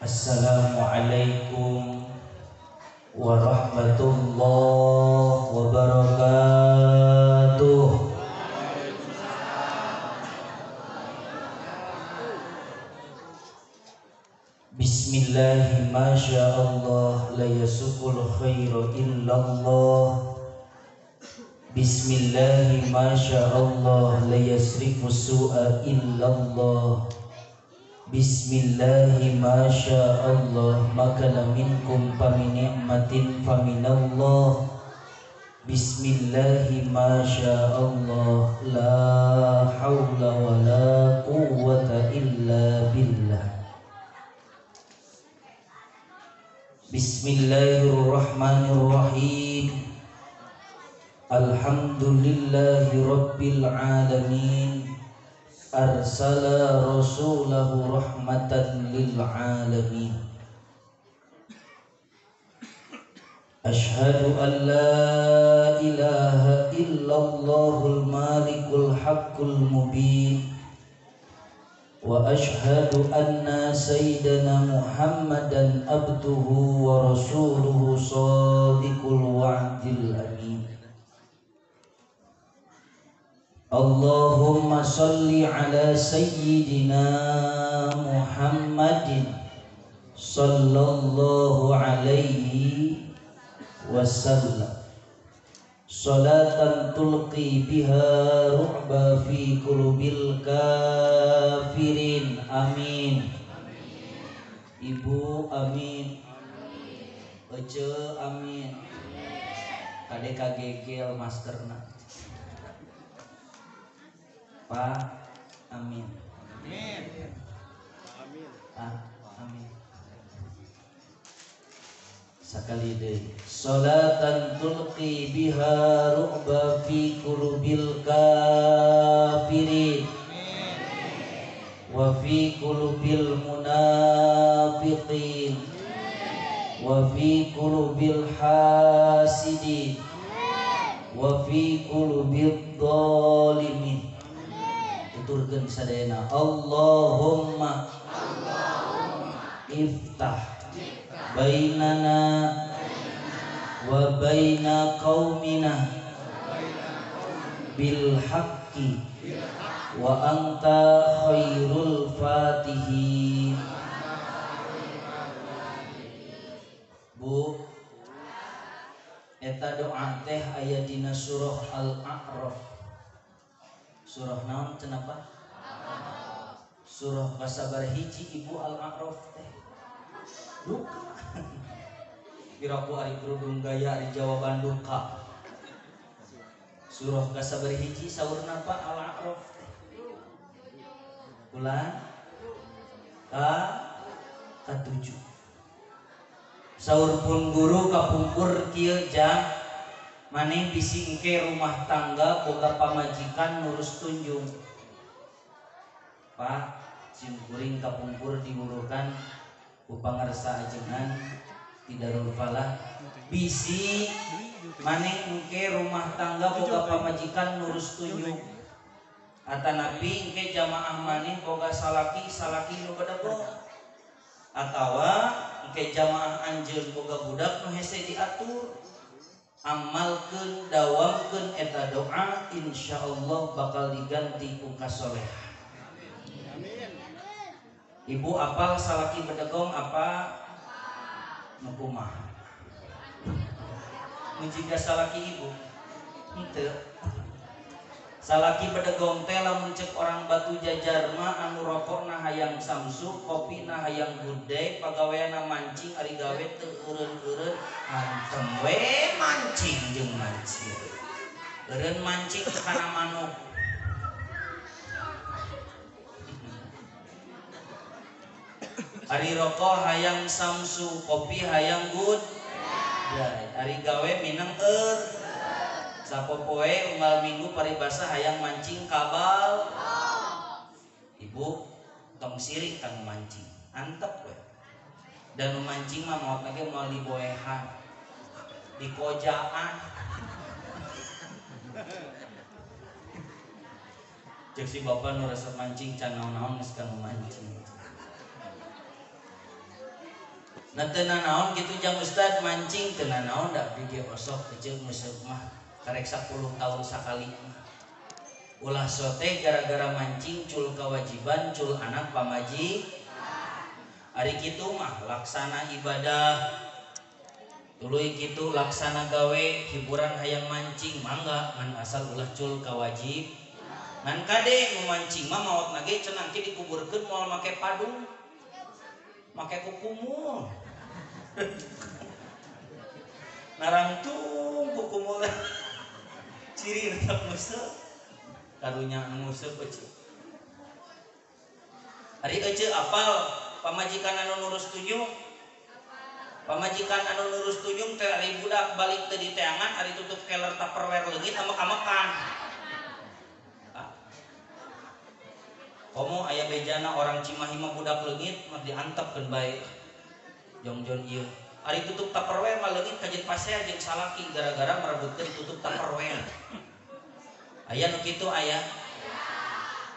Assalamualaikum warahmatullahi wabarakatuh. Bismillahirrahmanirrahim. Masyaallah la yasukul khairu illallah. Bismillahirrahmanirrahim. Masyaallah la yasrifu su'a illallah. Bismillahi masyaallah makana minkum famin ni'matin faminallah. Bismillahi masyaallah la haula wa la quwwata illa billah. Bismillahirrahmanirrahim. Alhamdulillahi rabbil alamin. Arsala rasulahu rahmatan lil alamin. Ashhadu an la ilaha illallahul malikul haqqul mubin. Wa ashhadu anna sayyidana Muhammadan abduhu wa rasuluhu sadiqul wa'dil amin. Allahumma salli ala sayyidina Muhammadin sallallahu alaihi wasallam. Salatan tulqi biha ru'ba fi qulubil kafirin. Amin. Ibu amin. Ece amin. Kade kagegel maskerna. Pak amin. Amin. Pak amin. Sakali deui. Salatan tulqi biha ru'ba fi qulubil kafirin. Wa fi qulubil munafiqin. Wa fi qulubil hasidin. Wa fi qulubil dhalimin. Tuturkeun sadayana. Allahumma iftah bainana wa baina qaumina bil haqqi wa anta khairul fatihin. Bu, eta doa teh aya dina surah Al-A'raf. Surah naon cenah? Surah kasabar hiji ibu Al-A'raf teh. Duka. Piraku ari kerudung gaya ari jawaban duka. Surah kasabar hiji saurna Pak Al-A'raf teh. Bulan ka katujuh. Saur pun guru kapungkur kieu jang maneh bisi engke rumah tangga boga pamajikan nurus tunjung. Pak, sim kuring kapungkur diwuruhkan ku pangarsa ajengan di Darul Falah. Bisi maneh engke rumah tangga boga pamajikan nurus tunjung. Atanapi engke jamaah maneh boga salaki salaki nu bedegong. Atawa engke jamaah anjeun boga budak nu hese diatur. Amalkeun dawamkeun eta doa insyaallah bakal diganti ku kasolehan. Ibu apal salaki bedegong apa nu kumaha? Nu jiga salaki ibu henteu. Salaki bedegong teh lamun cek orang Batu Jajar mah anu rokokna hayang Samsu, kopina hayang Good Day, pagaweanna mancing ari gawe teu eureun-eureun antem we mancing jeung mancing. Eureun mancing kana manuk. Ari rokok hayang Samsu, kopi hayang Good Day, ari gawe mineng eur. Sapopoe unggal minggu paribasa hayang mancing kabal. Ibu tong sirik kang mancing, antep we. Dan nu mancing mah maot lagi moal diboehan, dikojaan. Cek si bapak nu resep mancing can naon-naon geus kana mancing. Nah teu nanaon kitu jang ustad mancing teu nanaon da abdi ge osok jeung ngeuseuk mah. Karek 10 tahun sakali ulah sote gara-gara mancing cul kewajiban cul anak pamaji. Ari kitu mah laksana ibadah tuluy kitu laksana gawe hiburan hayang mancing mangga ngan asal ulah cul kawajib. Ngan kade nu mancing mah maot nage cenah engke dikuburkeun moal make padung make kukumul narangtung kukumul ciri tetap musuh karunya musuh ece. Ari ece apal pamajikan anu nurus tunjung, pamajikan anu nurus tunjung teh ari budak balik teu diteangan ari tutup keler tupperware leungit amek-amekan. Komo aya bejana orang Cimahi mah budak leungit mah diantepkeun bae jongjon ieu. Ari tutup tupperware mah leungit kajeun pasea jeung salaki gara-gara merebutkeun tutup tupperware. Aya nu kitu aya.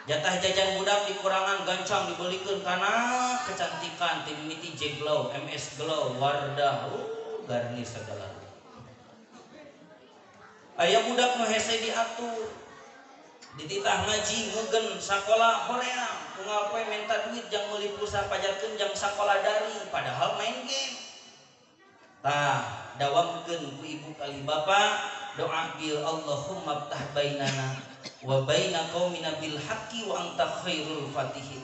Jatah jajan budak dikurangan gancang dibelikeun kana kecantikan ti mimiti J Glow, MS Glow, Wardah, garnis segala. Aya budak nu hese diatur. Dititah ngaji ngeugeun sakola hoream, unggal poe menta duit jang meuli pulsa pajarkeun jang sakola daring padahal main game. Tah dawamkeun ku ibu kali bapak doa bil Allahumma ftah bainana wa baina qaumina bil haqqi wa anta khairul fatihin.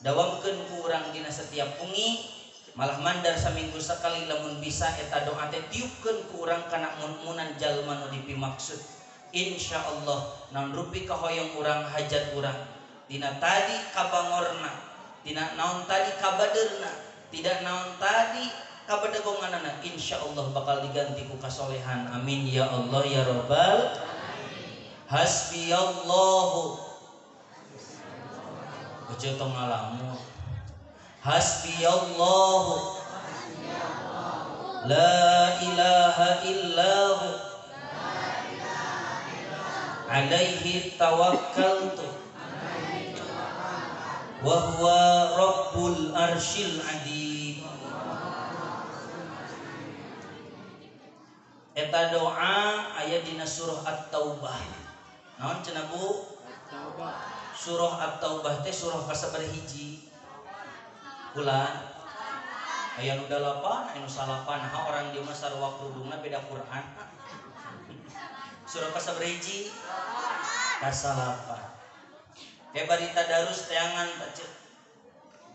Dawamkeun ku urang dina setiap wengi malah mandar saminggu sakali lamun bisa eta doa teh tiupkeun ku urang kana mun-munan jalma nu dipimaksud. Insyaallah naon rupi kahoyong urang hajat urang dina tadi kabangorna dina naon tadi kabadeurna tidak naon tadi kabedegonganana insyaallah bakal diganti ku kasolehan. Amin ya Allah ya robbal hasbiyallahu. Ece tong ngalamun. Hasbiyallahu la ilaha illahu alaihi tawakkaltu wa huwa rabbul arsyil azim. Eta doa aya dina surah At-Taubah. Naon cenah Bu? Surah At-Taubah teh surah kasabaraha hiji? Bulan. Aya nu 8, aya nu 9. Ha orang di mah sarua kerudungna beda Quran. Surah kasabaraha hiji? Kasalapan. Ke bari tadarus teangan teh.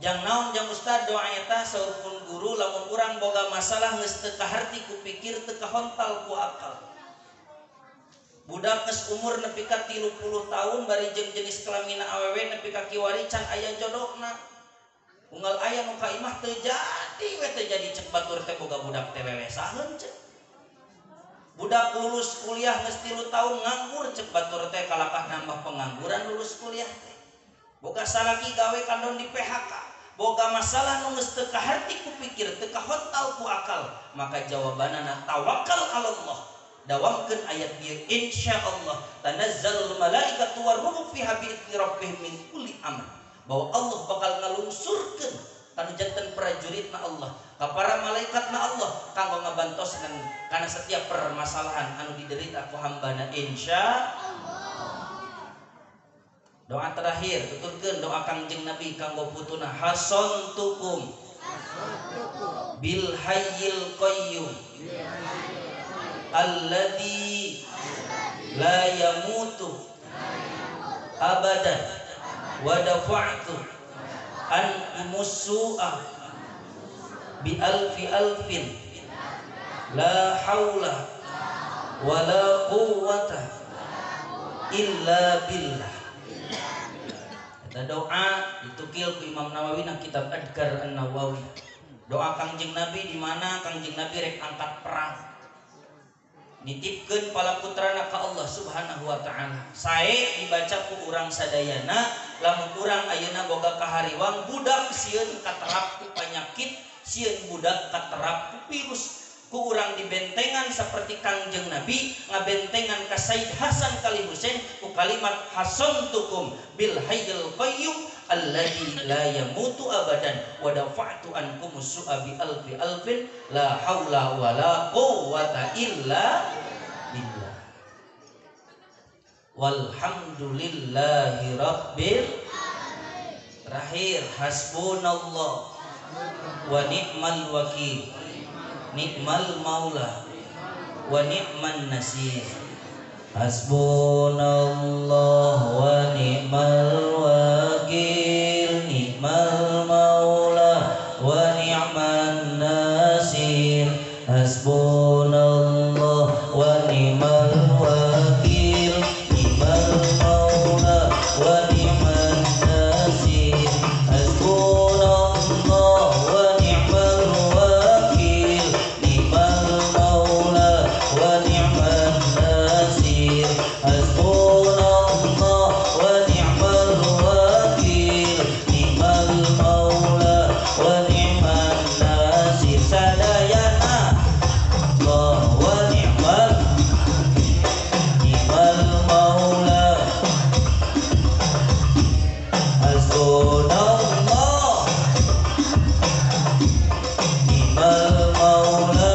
Jang naon jang ustad doa eta saur pun guru lamun urang boga masalah geus teu kaharti ku pikir teu kahontal ku akal. Budak geus umur nepi ka 30 tahun bari jeung jenis kelamina awewe nepi ka kiwari can aya jodohna. Unggal aya nu ka imah teu jadi we teu jadi cek batur teh boga budak teh wewesaheun cek. Budak lulus kuliah geus 3 tahun nganggur cek batur teh kalakah nambah pengangguran lulus kuliah teh. Boga salaki gawe kandon di PHK, boga masalah nu geus teu kaharti ku pikir, teu kahontal ku akal, maka jawabanana tawakal 'alallah. Dawamkeun ayat ieu insyaallah tanazzalul malaikatu warruhu fiha bi'izni rabbihim min kulli amr. Bahwa Allah bakal ngalungsurkeun kanu janten prajuritna Allah, ka para malaikatna Allah kanggo ngabantoskeun kana setiap permasalahan anu diderita ku hambana insyaallah. Doa terakhir tuturkeun doa Kangjeng Nabi kanggo putuna hasantukum bil hayyil qayyum alladzi la yamutu abadan wa dafa'tu ankumus su'a bi alfi alfin la haula wa la quwwata illa billah. Eta doa ditukil ku Imam Nawawi na kitab Adkar An-Nawawi. Doa Kangjeng Nabi di mana Kangjeng Nabi rek angkat perang. Nitipkeun pala putrana ka Allah Subhanahu wa taala. Sae dibaca ku urang sadayana, lamun urang ayeuna boga kahariwang budak sieun katerap ku penyakit, sieun budak katerap ku virus. Ku urang dibentengan seperti Kangjeng Nabi ngabentengan ka Said Hasan kali Husain ku kalimat hasantukum bil hayyul qayyum alladzi la yamutu abadan wa dafa'tu ankum su'a bi alfi alfin la haula wa la quwwata illa billah. Walhamdulillahi rabbil alamin. Terakhir hasbunallah wa ni'mal wakil, ni'mal maula wa ni'man nasir. Hasbunallah wa ni'mal wakil, ni'mal maula wa ni'man nasir. Hasbunallah wa ni'mal wakil, ni'mal maula wa ni'man nasir. Hasbunallah wa ni'mal wakil, ni'mal maula wa ni'man nasir. Hasbunallah wa ni'mal wakil, ni'mal maula wa ni'man nasir. Sadayana Allah wa ni'mal, ni'mal maula. Hasbunallah ni'mal maula.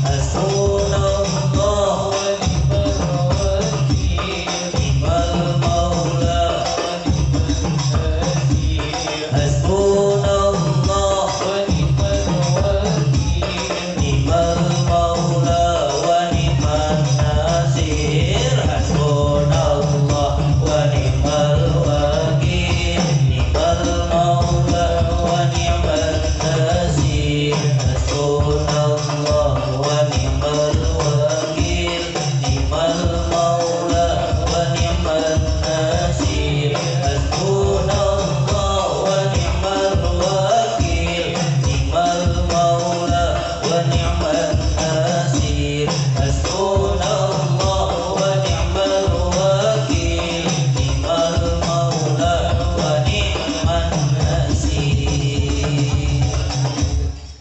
Hasbunallah wa ni'mal wakil, ni'mal maula wa ni'man nasir. Hasbunallah wa ni'mal wakil, ni'mal maula wa ni'man nasir. Hasbunallah wa ni'mal wakil, ni'mal maula wa ni'man nasir. Hasbunallah wa ni'mal wakil, ni'mal maula wa ni'man nasir. Hasbunallah wa ni'mal wakil, ni'mal maula wa ni'man nasir. Hasbunallah wa ni'mal wakil, ni'mal maula wa ni'man nasir.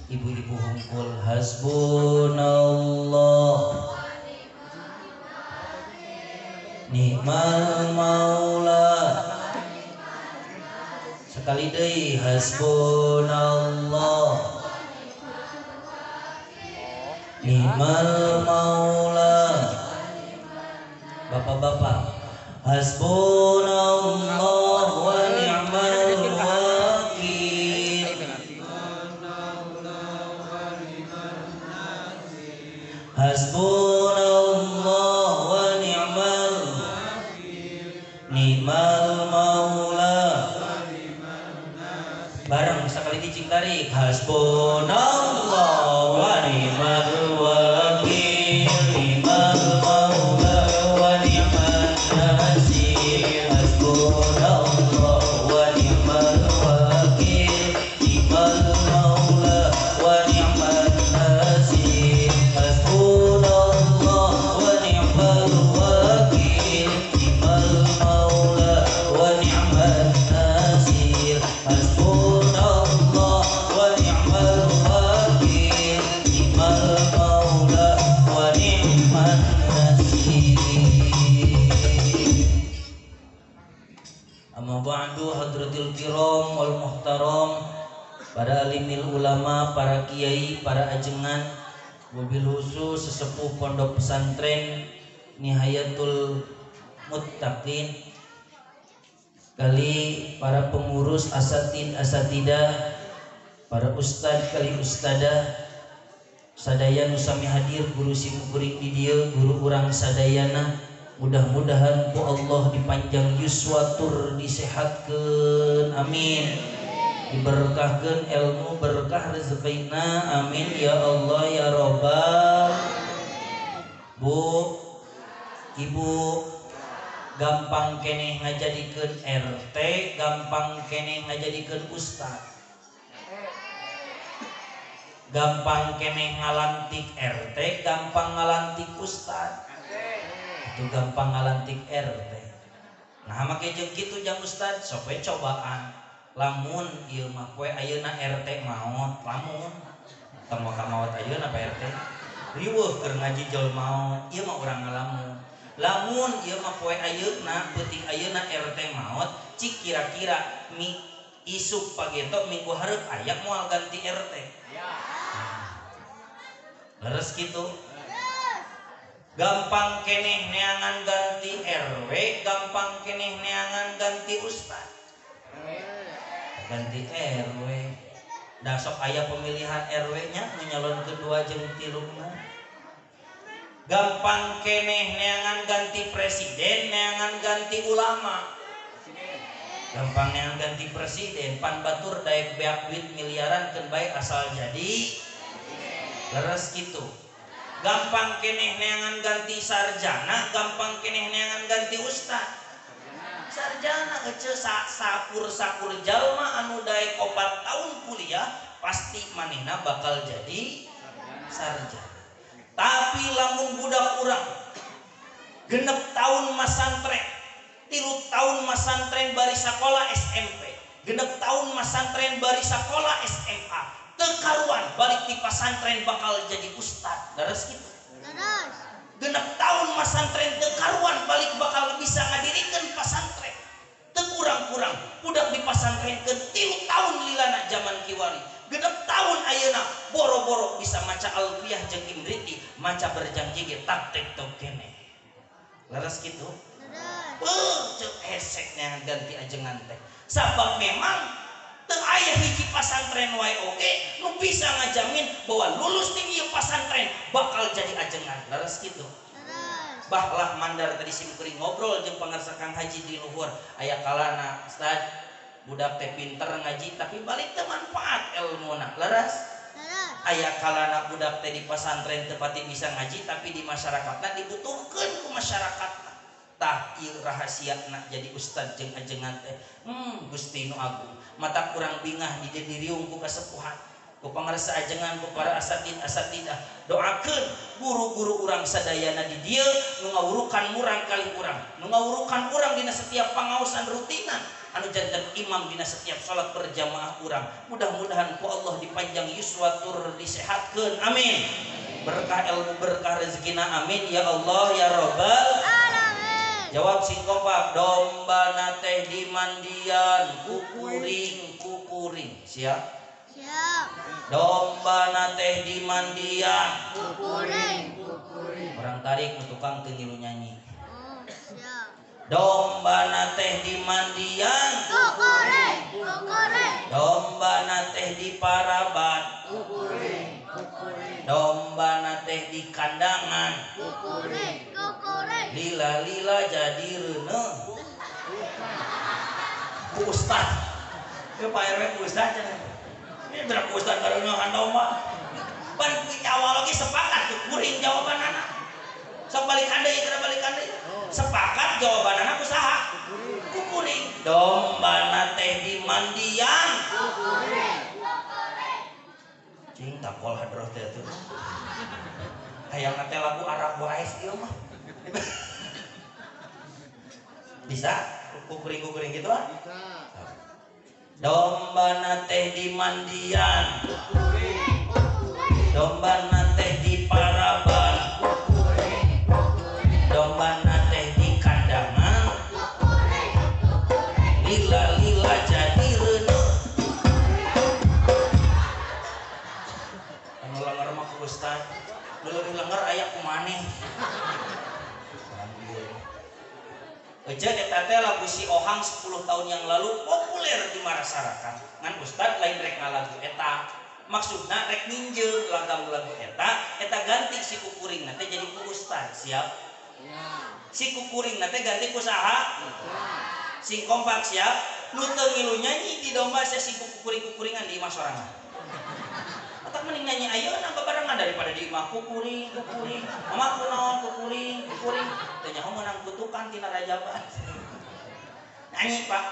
Ibu-ibu hungkul hasbunallah ni'mal maula. Sekali deui hasbunallah ni'mal maula. Bapak-bapak hasbunallah wa ni'mal wakil. Hasbunallah wa ni'mal, ni'mal maula. Bareng sekali dicing tarik hasbunallah wa ni'mal wakil, ni'mal maula wa ni'man nasir. Hasbunallah wa ni'mal wakil, ni'mal maula wa ni'man nasir. Hasbunallah wa ni'mal wakil, ni'mal maula wa ni'man nasir. Hasbunallah wa ni'mal wakil, ni'mal maula wa ni'man nasir. Amma ba'du, hadratil kiram wal muhtaram, para alimil ulama, para kiai, para ajengan, wabil khusus sesepuh pondok pesantren Nihayatul Muttaqin, kali para pengurus asatid asatidah, para ustad kali ustadah, sadaya nu sami hadir, guru simkuring di dieu, guru urang sadayana, Mudah-mudahan ku Allah dipanjang yuswa tur disehatkeun, amin. Diberkahkeun ilmu, berkah rezekina, amin ya Allah ya Robbal. Bu, Ibu, gampang keneh ngajadikeun RT, gampang keneh ngajadikeun ustad. Gampang keneh ngalantik RT, gampang ngalantik ustad. Itu gampang ngalantik RT. Nah, make jeung kitu jang ustad, sok we cobaan. Lamun ieu mah poe ayeuna RT maot, lamun tong maka maot ayeuna Pak RT. Riweuh keur ngaji jol maot, ieu mah urang ngalamun. Lamun ieu mah poe ayeuna, peuting ayeuna RT maot, cik kira-kira mi isuk pageto minggu hareup aya moal ganti RT. Leres kitu. Gampang keneh neangan ganti RW, gampang keneh neangan ganti ustad. Ganti RW. Da sok aya pemilihan RW-nya nu nyalon kedua jeung tiluna. Gampang keneh neangan ganti presiden, neangan ganti ulama. Gampang neangan ganti presiden, pan batur daek beak duit miliaran keun bae asal jadi. Leres kitu. Gampang keneh neangan ganti sarjana, gampang keneh neangan ganti ustad. Sarjana ece sakur-sakur jalma anu daek 4 tahun kuliah pasti manehna bakal jadi sarjana. Tapi lamun budak urang 6 tahun masantren, 3 tahun masantren bari sakola SMP, 6 tahun masantren bari sakola SMA, teu karuan balik di pasantren bakal jadi ustad. Leres kitu. Leres. 6 tahun masantren teu karuan balik bakal bisa ngadirikeun pasantren. Teu kurang-kurang budak di pasantrenkeun 3 tahun lilana zaman kiwari. 6 tahun ayeuna boro-boro bisa maca alfiah jeung imriti, maca berjanji ge taktik tok keneh. Leres kitu. Leres. Ceuk hesek neangan ganti ajengan teh. Sabab memang teu aya hiji pasantren wae oge nu bisa ngajamin bahwa lulus ti ieu pasantren bakal jadi ajengan. Leres kitu. Leres. Bahlah mandar tadi simkuring ngobrol jeung pangarsa Kang Haji di luhur aya kalana ustad budak teh pinter ngaji tapi balik teu manfaat elmuna. Leres. Leres. Aya kalana budak teh di pasantren teu pati bisa ngaji tapi di masyarakatna dibutuhkeun ku masyarakatna. Tah ieu rahasiana jadi ustad jeung ajengan teh. Gusti nu agung mata kurang bingah di diriung ku kasepuhan ku pangarsa ajengan ku para asatid asatidah doakeun guru-guru urang sadayana di dieu nu ngawurukan murang kali urang nu ngawurukan urang dina setiap pangaosan rutinan anu janten imam dina setiap salat berjamaah urang. Mudah-mudahan ku Allah dipanjang yuswa tur disehatkeun, amin. Berkah ilmu, berkah rezekina, amin ya Allah ya Robbal alamin. Jawab sing kompak, domba teh di mandian kukuring kukuring. Siap? Siap. Domba teh di mandian kukuring kukuring. Orang tarik nu tukang teu ngilu nyanyi. Oh, siap. Domba teh di mandian kukuring kukuring. Domba teh di paraban kukuring kukuring. Domba teh di kandangan kukuring kukuring. Lila-lila jadi reuneuh. Ku ustad. Ieu Pak RW ku ustad cenah. Ini berak ku ustad ngareuneuhan domba. Pan awal oge sepakat ku kuring jawabanana. Sok balik deui kana balik deui. Sepakat jawabanana ku saha? Ku kuring. Domba teh di mandian kukuring kukuring. Cing takol hadroh teh atuh. Hayang teh lagu Arab wae ieu mah. Bisa kukuring-kukuring gitu ah? Bisa. Domba teh di mandian domba teh di paraban domba teh di kandangan lila-lila jadi reuneuh. Anu lenger mah ku ustad, nu leuwih lenger aya ku maneh. Eja eta teh lagu si Ohang 10 tahun yang lalu populer di masyarakat. Ngan ustad lain rek ngalagu eta. Maksudna rek minjem lagam lagu eta, eta ganti si kukuring teh jadi ku ustad. Siap? Si kukuring na teh ganti ku saha? Sing kompak siap. Nu teu ngilu nyanyi di domba sia sing kukuring-kukuringan di imah sorangan. Otak mending nyanyi ayeuna babarengan daripada di imah kukuring kukuring. Mama kunaon kukuring kukuring. Teu nyaho meunang kutukan tina rajaban. Nyanyi Pak.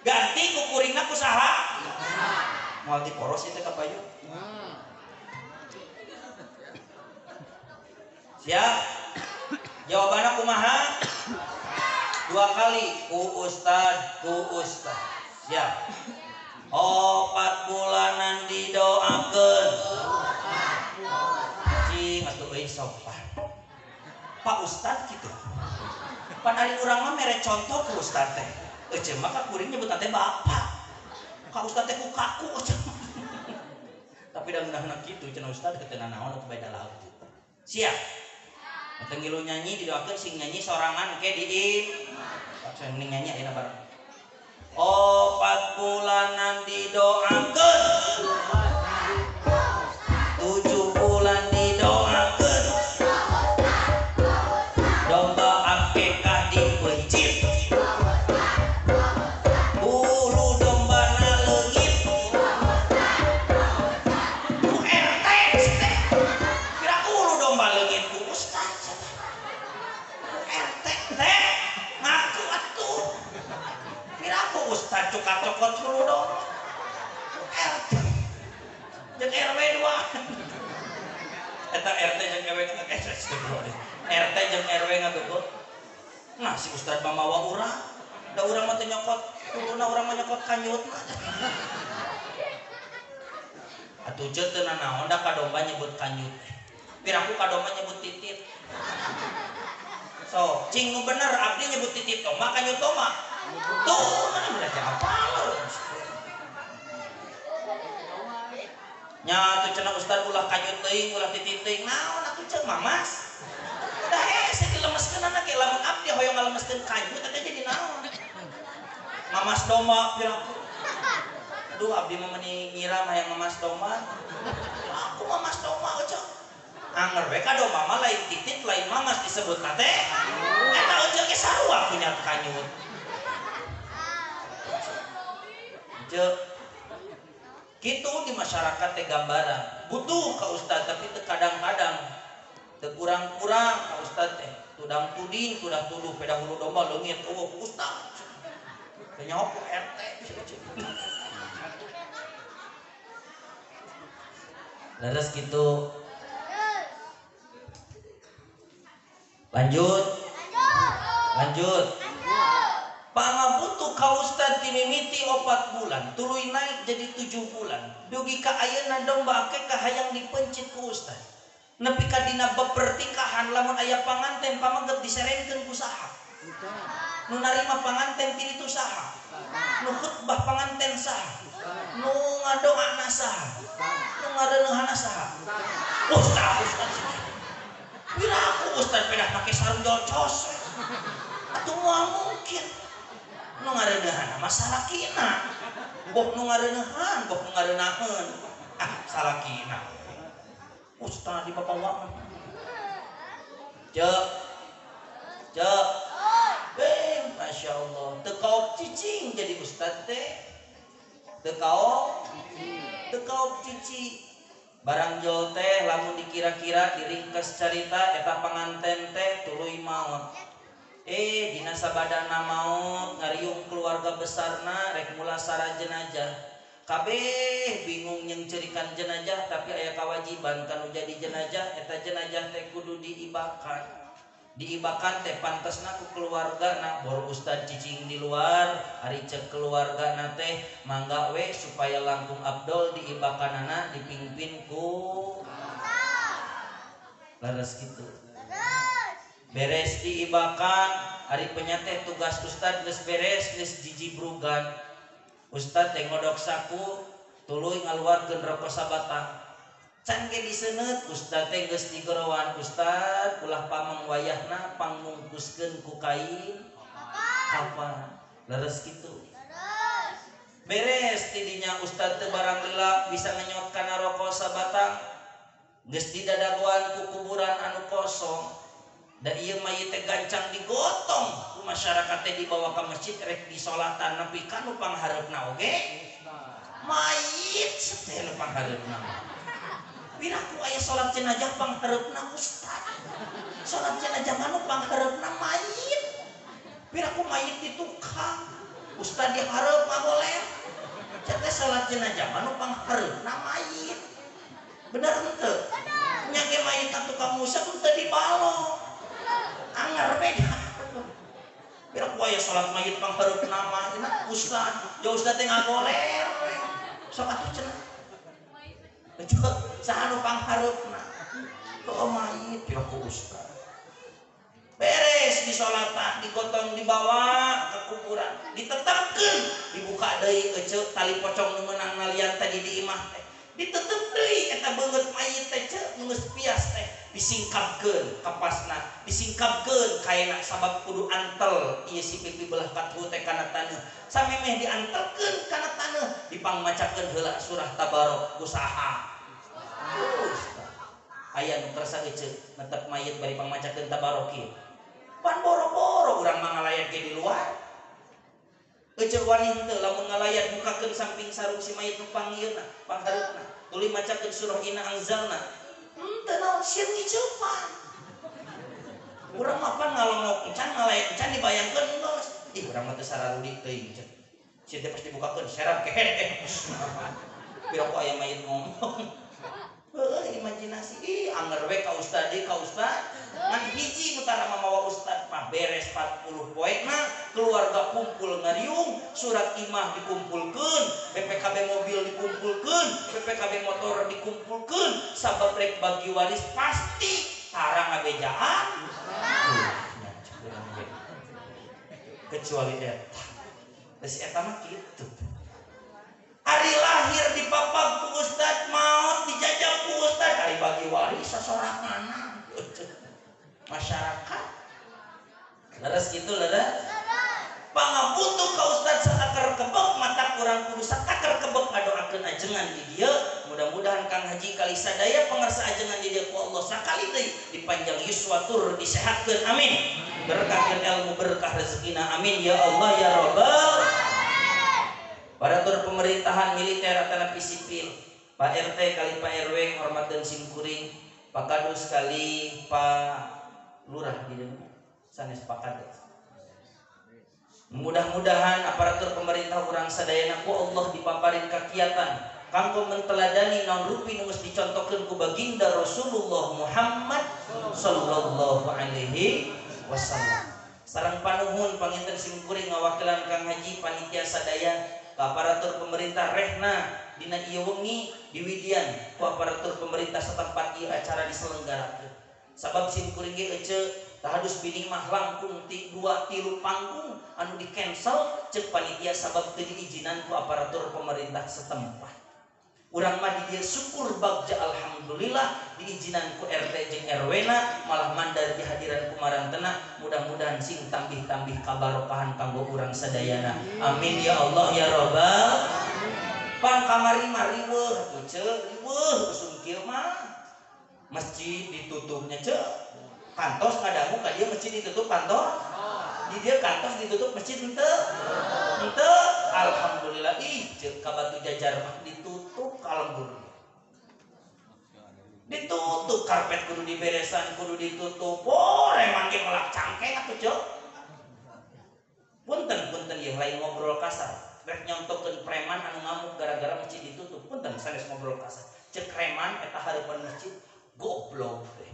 Ganti kukuringna ku saha? Moal diporos ieu teh ka payu. Siap? Jawabannya kumaha? 2 kali ku ustad, ku ustad. Siap. 4 bulanan didoakeun. Cing atuh euy sopan. Pak Ustad kitu. Pan ari urang mah mere contoh ku ustad teh. Ece mah ka kuring nyebut teh bapak. Ka ustad teh ku kaku ece. Tapi da ngeunahna kitu cenah ustad teh teu nanaon atuh beda lagu. Siap. Teu ngilu nyanyi didoakeun sing nyanyi sorangan ke diim. Pak mending nyanyi ayeuna bareng. 4 bulanan didoakeun. 7 bulan didoakeun. Domba akekah dipencit. Bulu dombana leungit. Ku RT teh. Kira bulu domba leungit ku ustad. Ku RT teh ngaku atuh. Kira ku ustad cuka cokot bulu domba. Ku RT. Jeung RW 2. Eta RT jeung RW RT jeung RW ngageugeuh. Nah si ustad mah mawa urang. Da urang mah teu nyokot kuluna, urang mah nyokot kanyutna. Atuh ceuk teu nanaon da ka domba nyebut kanyut. Piraku ka domba nyebut titit. So, cing nu bener abdi nyebut titit domba kanyut domba. Tuh, mana belajar apa lo? Nya atuh cenah ustad ulah kanyut teuing, ulah titit teuing. Naon atuh ceuk mamas? Udah hese dilemeskeunana ge lamun abdi hoyong ngalemeskeun kanyut teh jadi naon? Mamas domba piraku. Aduh abdi mah meni ngira hayang mamas domba. Aku mamas domba euceuh. Anger we ka domba mah lain titit lain mamas disebutna teh. Eta euceuh ge sarua punya kanyut. Ceuk kitu di masyarakat teh gambaran. Butuh ka ustad tapi teu kadang-kadang teu kurang-kurang ka ustad teh. Tudang tuding, tudah tuduh peda hulu domba leungit eueuh ku ustad. Teu nyaho ku RT. Leres kitu. Lanjut. Lanjut. Pangabutuh ka ustad timimiti 4 bulan, tuluy naik jadi 7 bulan. Dugi ka ayeuna domba akekah hayang dipencit ku ustad. Nepi ka dina bab pertikahan lamun aya panganten pameget diserengkeun ku saha? Nu narima panganten ti ditu saha? Nu khutbah panganten saha? Nu ngadoana saha? Nu ngareuneuhana saha? Ustad, ustad. Piraku ustad pedah make sarung jolcos. Atuh moal mungkin. Nu ngareuneuhana mah salakina. Boh nu ngareuneuhan, boh nu ngareunaheun. Ah, salakina. Ustad di bapawa. Ceuk. Ceuk. Beng, Masya Allah. Teu kaop cicing jadi ustad teh. Teu kaop cici. Barang jol teh lamun dikira-kira diringkes carita eta panganten teh tuluy maot. Dina sabadana maot ngariung keluarga besarna rek mulasara jenazah. Kabeh bingung yang cerikan jenazah tapi aya kawajiban kanu jadi jenazah eta jenazah teh kudu diibakan. Diibakan teh pantesna ku keluargana bor ustad cicing di luar ari ceuk keluargana teh mangga we supaya langkung abdol diibakanana dipimpin ku leres kitu. Beres diibakan ari penyate tugas ustad geus beres geus jijibrugan. Ustad teh ngodok saku tuluy ngaluarkeun rokok sabatang. Can ge diseuneut ustad teh geus digorowan ustad ulah pameng wayahna pangmungkuskeun ku kain kapan. Leres kitu. Beres tidinya ustad teu barang lila bisa ngenyot kana rokok sabatang. Geus didadagoan ku kuburan anu kosong. Da ieu mayit teh gancang digotong ku masyarakat teh dibawa ka masjid rek disolatan nepi ka nu panghareupna oge mayit teh nu panghareupna. Piraku aya salat jenazah panghareupna ustad. Salat jenazah mah nu panghareupna mayit. Piraku mayit di tukang, ustad di hareup ngagoler. Cek teh salat jenazah mah nu panghareupna mayit. Bener henteu? Nya ge mayit ka tukang musab teu dibalong. Anger beda. Piraku aya salat mayit panghareupna mah ustad, ya ustad teh ngagoler. Sok atuh cenah. Saha nu panghareupna? Heuh mayit piraku ustad. Beres disolatan, digotong dibawa ke kuburan, ditetepkeun, dibuka deui eceu tali pocong nu meunang nalian tadi di imah teh. Ditetep deui eta beungeut mayit teh ceu nu geus pias teh, disingkapkeun kapasna, disingkapkeun kaena sabab kudu antel ieu si pipi belah katuhu teh kana taneuh. Samemeh diantelkeun kana taneuh, dipangmacakeun heula surah Tabarok ku saha? Aya nu kersa eceu netep mayit bari pangmacakeun Tabarok ieu. Pan boro-boro urang mah ngalayat ge di luar. Eceu wani henteu lamun ngalayat bukakeun samping sarung si mayit nu pangieuna, panghareupna. Tuluy macakeun surah Inna Anzalna. Henteu naon sieun ngiceupan. Urang mah pan ngalongok encan ngalayat encan dibayangkeun geus. Ih urang mah teu sararudi teuing cek. Sieun teh pas dibukakeun serap kehed. Piraku aya mayit ngomong. Heuh imajinasi ih anger we ka ustad deui ka ustad. Ngan hiji nu tara mamawa ustad mah beres 40 poe na keluarga kumpul ngariung, surat imah dikumpulkeun, BPKB mobil dikumpulkeun, BPKB motor dikumpulkeun, sabab rek bagi waris pasti tara ngabejaan. Kecuali eta. Geus eta mah kitu. Ari lahir dipapag ku ustad, maot dijajah ku ustad, ari bagi waris sasorangan. Masyarakat leres gitu leres. Pangabutuh ka ustad satakar kebek mata kurang kudu satakar kebek ngadoakeun ajengan di dieu. Mudah-mudahan Kang Haji kali sadaya pangarsa ajengan di dieu ku Allah sakali deui dipanjang yuswa tur disehatkeun amin. Berkahkeun ilmu berkah rezekina amin ya Allah ya Rabbal. Aparatur pemerintahan militer atanapi sipil, Pak RT kali Pak RW hormat dan simkuring, Pak Kadus kali Pak Lurah di dalam sanes Pak Kades. Mudah-mudahan aparatur pemerintah urang sadayana ku Allah dipaparin kakiatan kanggo menteladani naon rupi nu geus dicontohkeun ku baginda Rasulullah Muhammad sallallahu alaihi wasallam. Sareng panuhun panginten simkuring ngawakilan Kang Haji panitia sadaya ka aparatur pemerintah rehna dina ieu wengi diwidian ku aparatur pemerintah setempat ieu acara diselenggarakeun. Sabab simkuring ge eceu tahadus bini mah langkung ti 2 3 panggung anu di cancel cek panitia sabab teu diizinan ku aparatur pemerintah setempat. Urang mah di dieu syukur bagja alhamdulillah diizinan ku RT jeung RW na malah mandar di hadiran ku marantena, mudah-mudahan sing tambih-tambih kabarokahan kanggo urang sadayana. Amin ya Allah ya Rabbal. Pan kamari mah riweuh atuh ceu, riweuh usum kieu mah. Masjid ditutupnya ceu. Kantos ngadangu ka dieu masjid ditutup kantos. Di dieu kantos ditutup masjid henteu. Henteu alhamdulillah ih ceuk ka Batu Jajar mah ditutup kalembur. Ditutup karpet kudu diberesan kudu ditutup. Oh reman ge melak cangkeng atuh ceuk. Punten-punten yang lain ngobrol kasar. Rek nyontokeun preman anu ngamuk gara-gara masjid ditutup. Punten sanes ngobrol kasar. Ceuk preman eta hareupeun masjid goblok teh.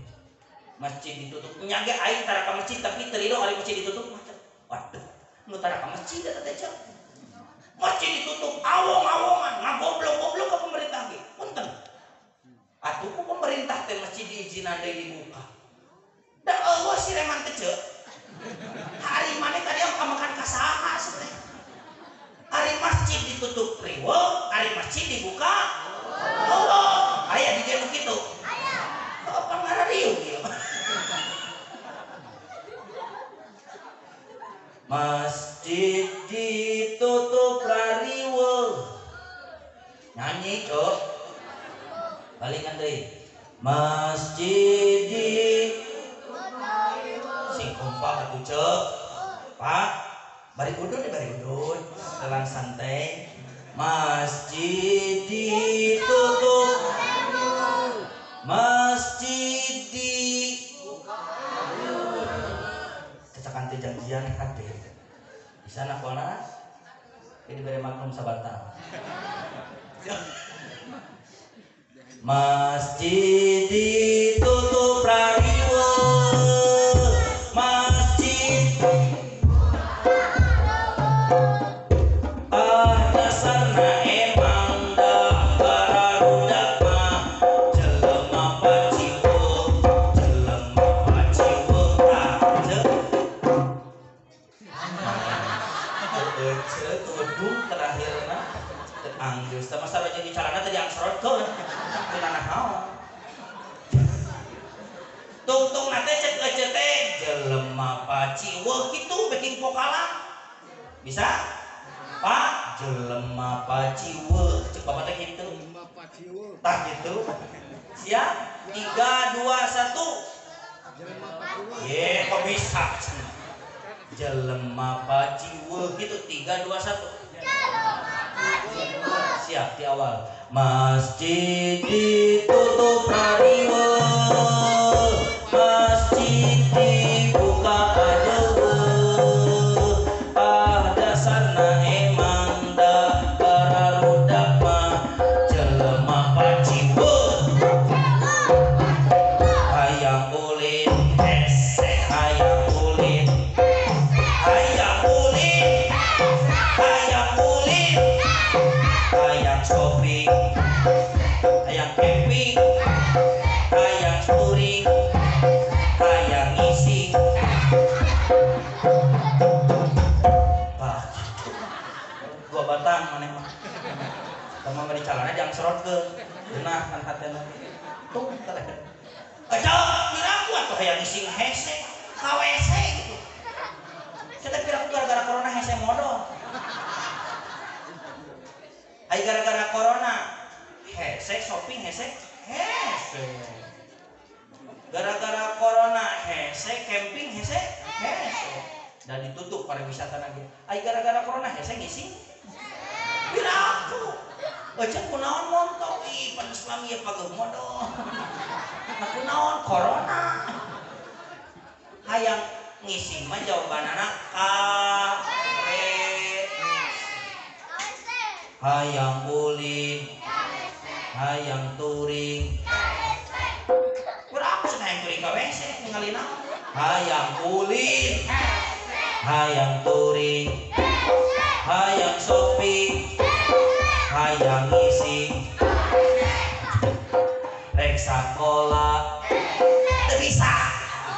Masjid ditutup. Nya ge aing tara ka masjid tapi teu rido ari masjid ditutup mah. Waduh, nu tara ka masjid eta teh ceuk. Masjid ditutup awong-awongan ngagoblok-goblok ka pemerintah ge. Punten. Atuh ku pemerintah teh masjid diizinan deui dibuka. Da eueuh si reman teh ceuk. Hari mana tadi yang makan kasaha teh. Hari masjid ditutup riweuh, hari masjid dibuka eueuh. Aya di dieu nu kitu. Aya. Apa ngarariung ieu? Masjid ditutup rariweuh. Nyanyi, Cok. Palingan deui. Masjid ditutup Sumpah atuh ceuk. Pak, bari udud bari udud, telang santai. Masjid ditutup, masjid dibuka. Cacakan teh janjian hade. Di sana kona ini diberi maklum sabatang. Masjid ditutup rariweuh, masjid ah dasarna emang dah bararudak mah jelema paciweuh, jelema paciweuh tah ceuk. Ece tudung terakhirna teu anggeus teh masa jeung di calana teh diangsorotkeun teu nanaon. Tungtung na teh cek ece teh jelema paciweuh kitu backing vokalna. Bisa? Pak jelema paciweuh cek bapak teh kitu. Tah kitu. Siap? 3 2 1. Ye, kok bisa? Jelema paciweuh gitu 3 2 1. Jelema paciweuh. Siap di awal. Masjid ditutup rariweuh, masjid dibuka adeueuh. Ah dasarna emang dah bararudak mah jelema paciweuh. Hayang ulin hese, hayang ulin, hayang ulin, hayang ulin, hayang shopping, hayang camping, hayang touring, hayang ngising. Bah, gitu. Dua batang maneh mah. Tama mah di calana jang serotkeun. Geunah kan hatena. Tuh teh. Aja piraku atuh hayang ngising hese, ka WC gitu. Kita piraku gara-gara corona hese modal. Ai gara-gara corona hese shopping hese hese. Gara-gara corona hese camping hese hese. Dan ditutup pariwisata lagi. Ai gara-gara corona hese ngising. Piraku. Ece kunaon montok ih pan Islam ieu pageuh modal. Nah kunaon corona. Hayang ngising mah jawabanana K W. Hayang ulin, hayang touring. Berapa sih hayang touring ka WC ningali naon? Hayang ulin, hayang touring, hayang shopping, hayang ngising. Rek sakola teu bisa.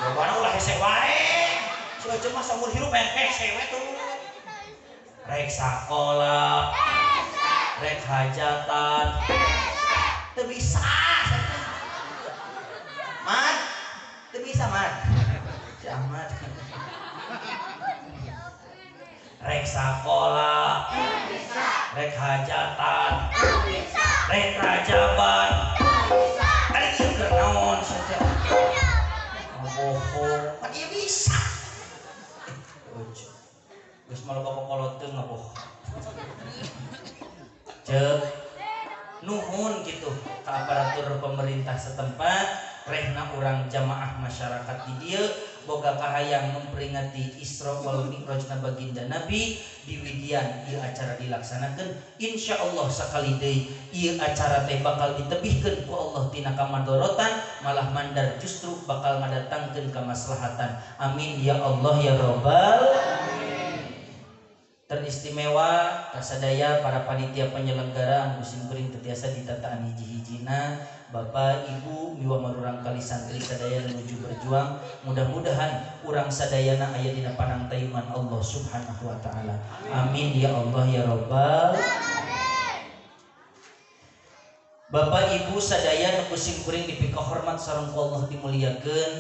Jawabanna ulah hese wae. Si Ece mah saumur hirup hayang hese we tuh. Rek sakola, rek hajatan, teu bisa. Mat, teu bisa mat. Si Ahmad. Rek sakola, rek hajatan, rek rajaban. Ari ieu keur naon saja. Ngabohong, kan ieu bisa. Geus malah kokoloteun ngabohong. Ceuk nuhun gitu ke aparatur pemerintah setempat, rehna urang jamaah masyarakat di dieu boga kahayang memperingati Isra wal Mi'rajna baginda Nabi di widian ieu acara dilaksanakeun. Insyaallah sakali deui ieu acara teh bakal ditebihkeun ku Allah tina kamadorotan, malah mandar justru bakal ngadatangkeun kamaslahatan. Amin ya Allah ya Rabbal. Teristimewa kasadaya para panitia penyelenggara anu simkuring teu tiasa ditataan hiji-hijina, Bapak Ibu miwa marurang kali santri sadaya menuju berjuang. Mudah-mudahan urang sadayana aya dina panangtayungan Allah Subhanahu wa taala. Amin ya Allah ya Rabbal. Bapak Ibu sadaya nu simkuring dipikahormat sareng ku Allah dimuliakeun.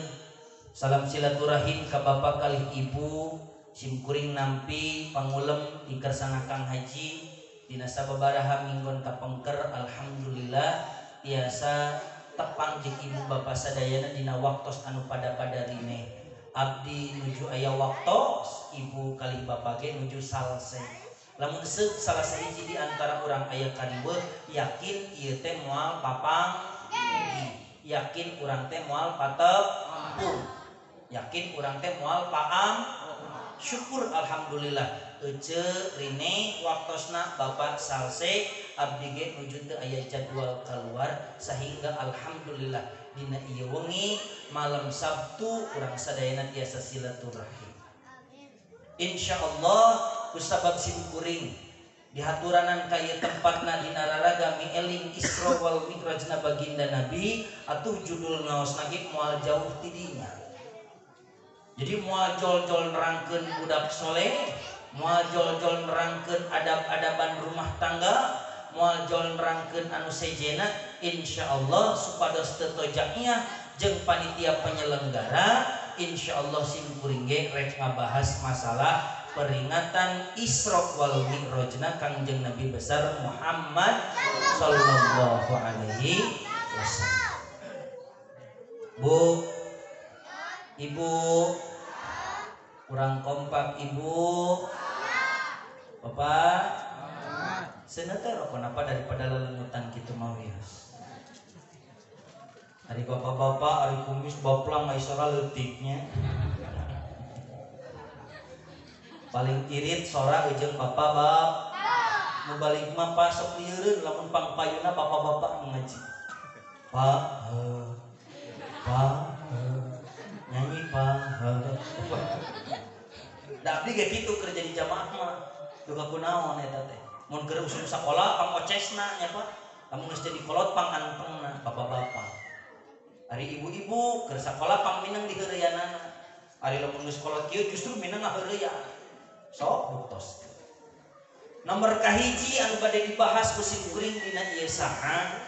Salam silaturahim ka bapak kalih ibu. Simkuring nampi pangulem di kersana Kang Haji dina sababaraha minggon kapengker, alhamdulillah tiasa tepang jeung ibu bapa sadayana dina waktos anu pada-pada rine. Abdi nuju aya waktos, ibu kalih bapak ge nuju salse. Lamun seuk salah sahiji di antara urang aya kariweuh, yakin ieu teh moal papang, yakin urang teh moal patepung, yakin urang teh moal paam. Syukur alhamdulillah ece rine waktosna bapak salse, abdi ge nuju teu aya jadwal keluar sehingga alhamdulillah dina ieu wengi malam Sabtu urang sadayana tiasa silaturahim. Insyaallah kusabab simkuring dihaturanan ka ieu tempatna dina raraga mieling Isra wal Mi'rajna baginda Nabi atuh judul ngaosna ge moal jauh tidinya. Jadi moal jol-jol nerangkeun budak soleh, moal jol-jol nerangkeun adab-adaban rumah tangga, moal jol nerangkeun anu sejena. Insyaallah supados teu tojaknya jeung panitia penyelenggara, insyaallah simkuring ge rek ngabahas masalah peringatan Isra wal Mi'rajna Kangjeng Nabi besar Muhammad sallallahu alaihi wasallam. Bu, ibu, kurang kompak ibu, bapak, senator kenapa daripada lelemutan gitu mau ya? Hari bapak-bapak, hari kumis baplang sora leutiknya. Paling irit sora ujung bapak bap. Nu balik mah pak sok lieureun lamun pangpayuna bapak-bapak ngaji. Pak, pak, nyanyi pak. Da abdi ge kitu keur jadi jamaah mah. Duka kunaon eta teh. Mun keur usum sakola pangocesna nya Pak. Lamun geus jadi kolot pangantengna bapak-bapak. Ari ibu-ibu keur sakola pang mineng di heureuyanana. Ari lamun geus kolot kieu justru mineng ngaheureuyah. Sok buktos. Nomor kahiji anu bade dibahas ku simkuring dina ieu saha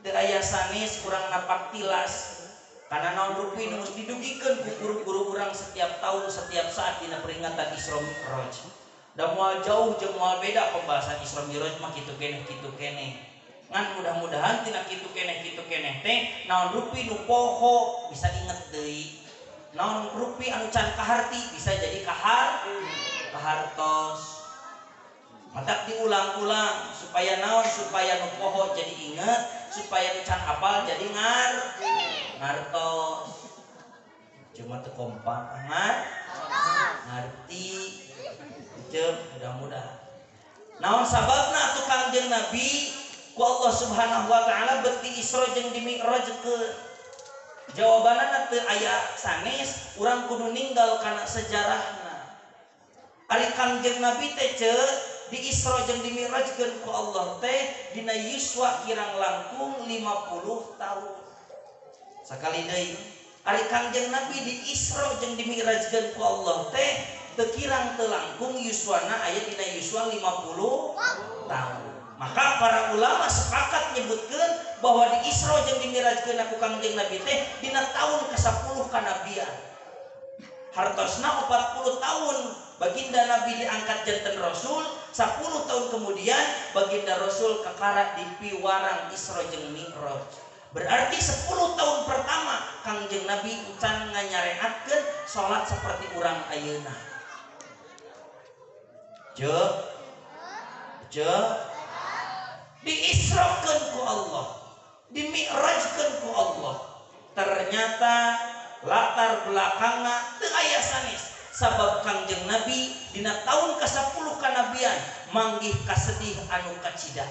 teu aya sanes kurang napak tilas. Karena naon rupi nu geus didugikeun ku guru-guru urang setiap tahun setiap saat dina peringatan Isra Mi'raj. Da moal jauh jeung moal beda pembahasan Isra Mi'raj mah kitu keneh kitu keneh. Ngan mudah-mudahan tina kitu keneh teh naon rupi nu poho bisa inget deui. Naon rupi anu can kaharti bisa jadi kahar kahartos. Matak diulang-ulang supaya naon, supaya nu poho jadi inget, supaya nu can apal jadi ngartos. Cuma teu kompak ngarti. Jeung mudah-mudahan. Naon sababna atuh Kangjeng Nabi ku Allah Subhanahu wa taala beuti Isra jeung di Mi'rajkeun? Jawabanana teu aya sanes, urang kudu ninggal kana sejarahna. Ari Kangjeng Nabi teh ceu di Isra jeung di Mi'rajkeun ku Allah teh dina yuswa kirang langkung 50 tahun. Sakali deui, ari Kangjeng Nabi di Isra jeung di Mi'rajkeun ku Allah teh teu kirang teu langkung yuswana aya dina yuswa 50 tahun. Maka para ulama sepakat nyebutkeun bahwa di Isra jeung di Mi'rajkeun ku Kangjeng Nabi teh dina tahun ke-10 kanabian. Hartosna 40 tahun baginda Nabi diangkat janten Rasul, 10 tahun kemudian baginda Rasul kakara di piwarang Isra jeung Mi'raj. Berarti 10 tahun pertama Kangjeng Nabi encan nganyareatkeun salat seperti urang ayeuna. Je, je, diisrokeun ku Allah, dimi'rajkeun ku Allah. Ternyata latar belakangna teu aya sanes. Sabab Kangjeng Nabi dina tahun ke-10 kanabian manggih kasedih anu kacida,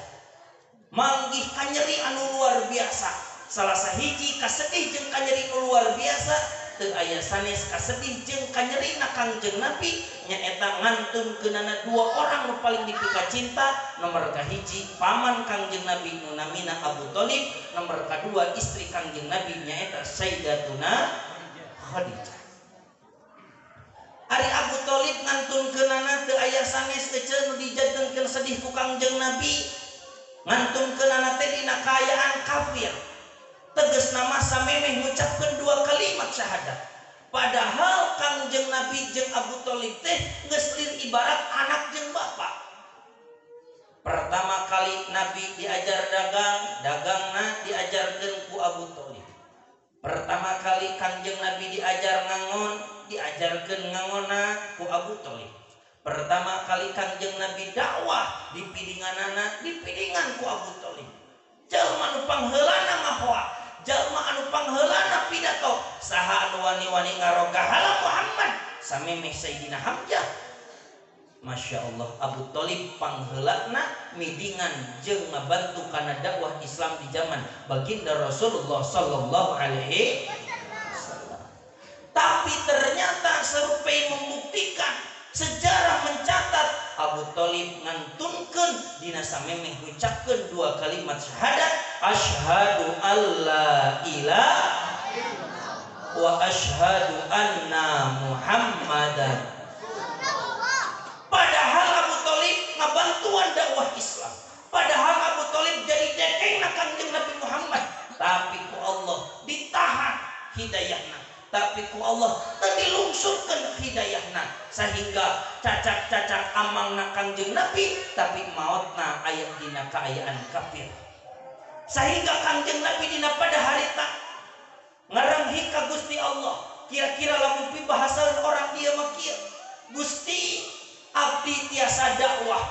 manggih kanyeri anu luar biasa. Salah sahiji kasedih jeung kanyeri anu luar biasa teu aya sanes kasedih jeung kanyerina Kangjeng Nabi nyaeta ngantunkeunana dua orang nu paling dipika cinta. Nomor kahiji paman Kangjeng Nabi nu namina Abu Thalib, nomor kadua istri Kangjeng Nabi nyaeta Sayyidatuna Khadijah. Ari Abu Thalib ngantunkeunana teu aya sanes eceun nu dijantenkeun sedih ku Kangjeng Nabi. Ngantunkeunana teh dina kaayaan kafir. Tegasna mah samemeh ngucapkeun dua kalimat syahadat. Padahal Kangjeng Nabi jeung Abu Thalib teh geus lir ibarat anak jeung bapak. Pertama kali Nabi diajar dagang, dagangna diajarkeun ku Abu Thalib. Pertama kali Kangjeng Nabi diajar ngangon, Diajarkeun ngangona ku Abu Thalib. Pertama kali Kangjeng Nabi dakwah di pidinganana, dipidingan ku Abu Thalib. Jalma nu pangheulana ngahoa, jalma anu pangheulana pidato, saha anu wani-wani ngarogahala Muhammad samemeh Sayyidina Hamzah. Masya Allah, Abu Thalib pangheulana midingan jeung ngabantu kana dakwah Islam di zaman baginda Rasulullah sallallahu alaihi wasallam. Tapi ternyata survei membuktikan, sejarah mencatat Abu Thalib ngantunkeun dina samemeh ngucapkeun dua kalimat syahadat, asyhadu alla ilaha wa asyhadu anna Muhammadan. Padahal Abu Thalib ngabantuan dakwah Islam. Padahal Abu Thalib jadi dekengna Kangjeng Nabi Muhammad, tapi ku Allah ditahan hidayahna. Tapi ku Allah teu dilungsurkeun hidayahna sehingga cacak-cacak amangna Kangjeng Nabi tapi maotna aya dina kaayaan kafir. Sehingga Kangjeng Nabi dina pada harita ngaranghi ka Gusti Allah. Kira-kira lamun pibahasaeun orang dieu mah kieu. Gusti, abdi tiasa dakwah,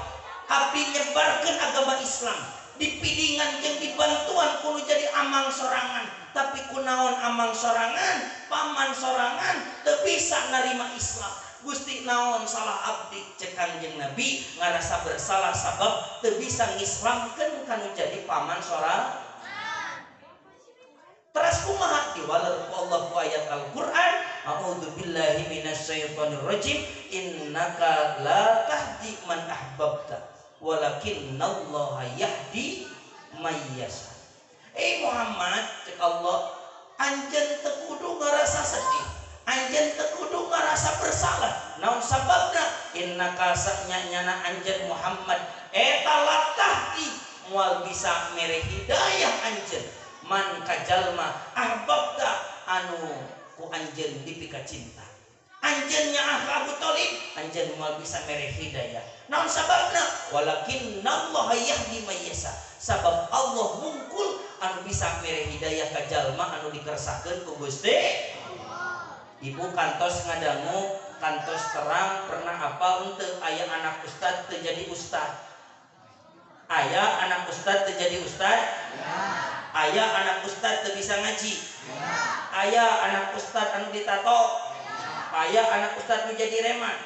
abdi nyebarkeun agama Islam, dipidingan jeung dibantuan kudu jadi amang sorangan. Tapi kunaon amang sorangan, paman sorangan teu bisa narima Islam. Gusti naon salah abdi? Cek Kangjeng Nabi ngarasa bersalah sabab teu bisa ngislamkeun kanu jadi paman sorangan. Teras kumaha diwaler ku Allah ku ayat Al-Qur'an, a'udzubillahi minasyaitonir rajim, innaka la tahdi man ahbabta walakinallaha yahdi may yasha. Muhammad, cek Allah, anjeun teu kudu ngarasa sedih, anjeun teu kudu ngarasa bersalah. Naon sababna? Innaka sanyana anjeun Muhammad eta la tahdi, moal bisa mere hidayah anjeun man kajalma ahbabta anu ku anjeun dipika cinta. Anjeun nyaah Abu Thalib, anjeun moal bisa mere hidayah. Naon sababna? Walakinallaha yahdi may yasha. Sabab Allah mungkul anu bisa mere hidayah ka jalma anu dikersakeun ku Gusti Allah. Ibu kantos ngadangu, kantos terang pernah apa henteu aya anak ustad teu jadi ustad? Aya anak ustad teu jadi ustad? Aya anak ustad teu bisa ngaji? Aya anak ustad anu ditato? Aya anak ustad nu jadi reman?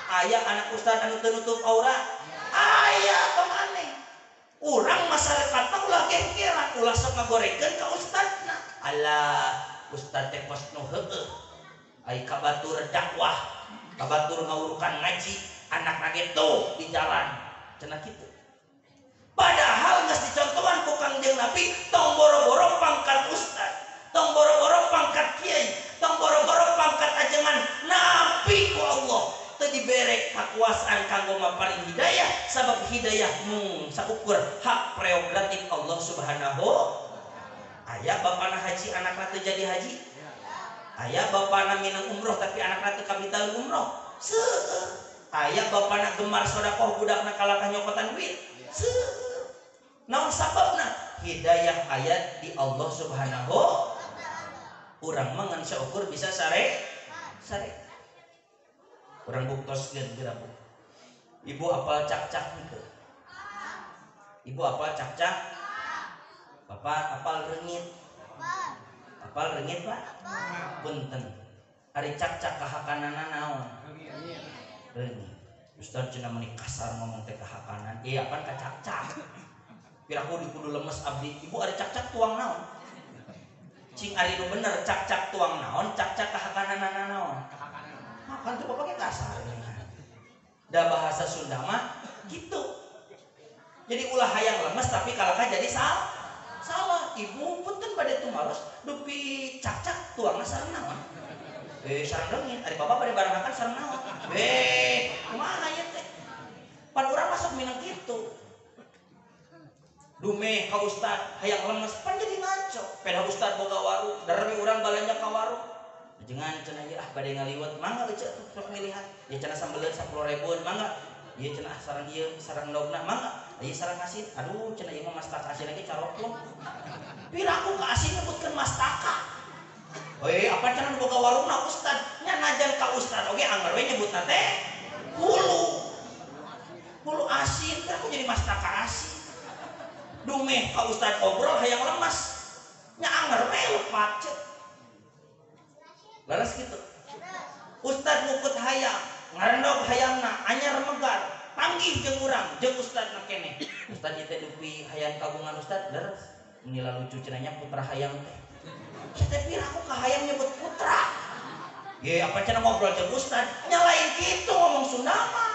Aya anak ustad anu teu nutup aurat? Aya tong aneh. Urang masyarakatna ulah gengkeran, ulah sok ngagorengkeun ka ustadna. Alah, ustad teh kos nu heueuh. Ai kabatur dakwah, kabatur ngawurukan ngaji, anakna ge tuh di jalan. Cenah kitu. Padahal geus dicontohan ku Kangjeng Nabi, tong boro-boro pangkat ustad, tong boro-boro pangkat kiai, tong boro-boro pangkat ajengan nabi ku Allah teu dibere kakuasaan kanggo maparin hidayah, sabab hidayah mung saukur hak prerogatif Allah Subhanahu. Aya bapana haji anakna teu jadi haji, aya bapana minang umroh tapi anakna teu kabitaeun umroh. Seueur. Aya bapana gemar sedekah budakna kalakah nyokotan duit. Seueur. Naon sababna? Hidayah ayat di Allah Subhanahu. Urang mah ngan saukur bisa sare sare. Urang buktoskeun geura bu. Ibu apal cak-cak henteu? Ibu apal cak-cak? Bapak apal reungit? Apal reungit, Pak? Punten. Ari cak-cak kahakanana naon? Reungit. Ustaz cenah meuni kasar ngomong teh kahakanan. Iya pan ka cak-cak. Piraku di kudu lemes abdi. Ibu ari cak-cak tuang naon? Cing ari nu bener cak-cak tuang naon, cak-cak kahakanana naon? Makan tuh bapaknya kasar. Da bahasa Sunda mah gitu. Jadi ulah hayang lemes tapi kalahkan jadi salah. Salah. Ibu punten bade tumaros dupi cak-cak tuangna sareng naon? Sareng reungit. Ari bapak bade barang makan sareng naon? Kumaha ieu teh? Pan urang masuk minang kitu. Dumeh ka ustad hayang lemes pan jadi ngaco. Pedah ustad boga warung, daremi urang balanja ka warung. Jangan cenah ieu ah bade ngaliwet mangga ece tuh sok milihan. Ya cenah sambeleun 10.000 mangga. Ieu cenah sareng ieu sareng ndogna mangga. Ieu sareng asin. Aduh cenah ieu mah mastaka asin lagi caroklong. Piraku ka asin nyebutkeun mastaka. Heuh apa cenah nu boga warungna ustad? Nya Nya najan ka ustad oge angger we nyebutna teh hulu. Hulu asin, teh aku jadi mastaka asin. Dumeh ka ustad obrol hayang lemas. Nya angger we lepat cek. Leres kitu. Ustad ngukut hayam, ngarendog hayamna, anyar megar, panggih jeung urang, jeung ustadna keneh. Ustad ieu teh dupi hayam kagungan ustad, leres. Nila lucu cenah putra hayam teh. Sia teh piraku ka hayam nyebut putra. Ye, apa cenah ngobrol jeung ustad, nya lain kitu ngomong Sunda mah.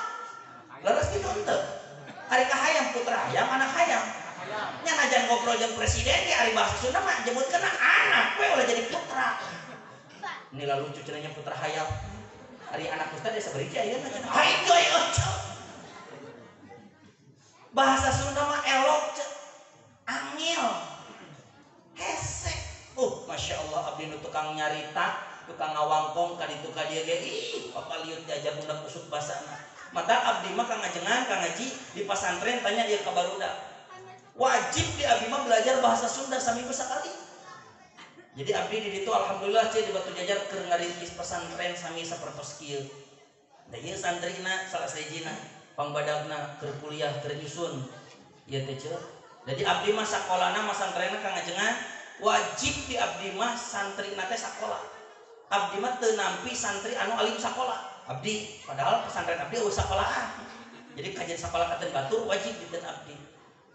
Leres kitu henteu. Ari ka hayam putra hayam, anak hayam. Nya najan ngobrol jeung presiden ge ari bahasa Sunda mah nyebutkeun anak we ulah jadi putra. Nila lucu cenah putra hayam. Ari anak ustad ya sabariji ayeuna cenah. Hayu deui eueuh. Bahasa Sunda mah elok cek. Angil. Hese. Masya Allah abdi nu tukang nyarita, tukang ngawangkong ka ditu ka dieu ge ih papaliun diajar budak usuk basana. Mata abdi mah kang ngajengan kang ngaji di pasantren tanya ieu ka barudak. Wajib di abdi mah belajar bahasa Sunda saminggu sakali. Jadi abdi di ditu alhamdulillah ceu di Batu Jajar keur ngarintis pesantren sami sapertos kieu. Da ieu santrina salah sahijina pangbadagna keur kuliah keur nyusun ieu teh ceu. Jadi abdi mah sakolana masantrenna kang ngajengan wajib di abdi mah santrina teh sakola. Abdi mah teu nampi santri anu alim sakola. Abdi padahal pesantren abdi eueuh sakolaan. Jadi kajian sakola katen batur wajib di abdi.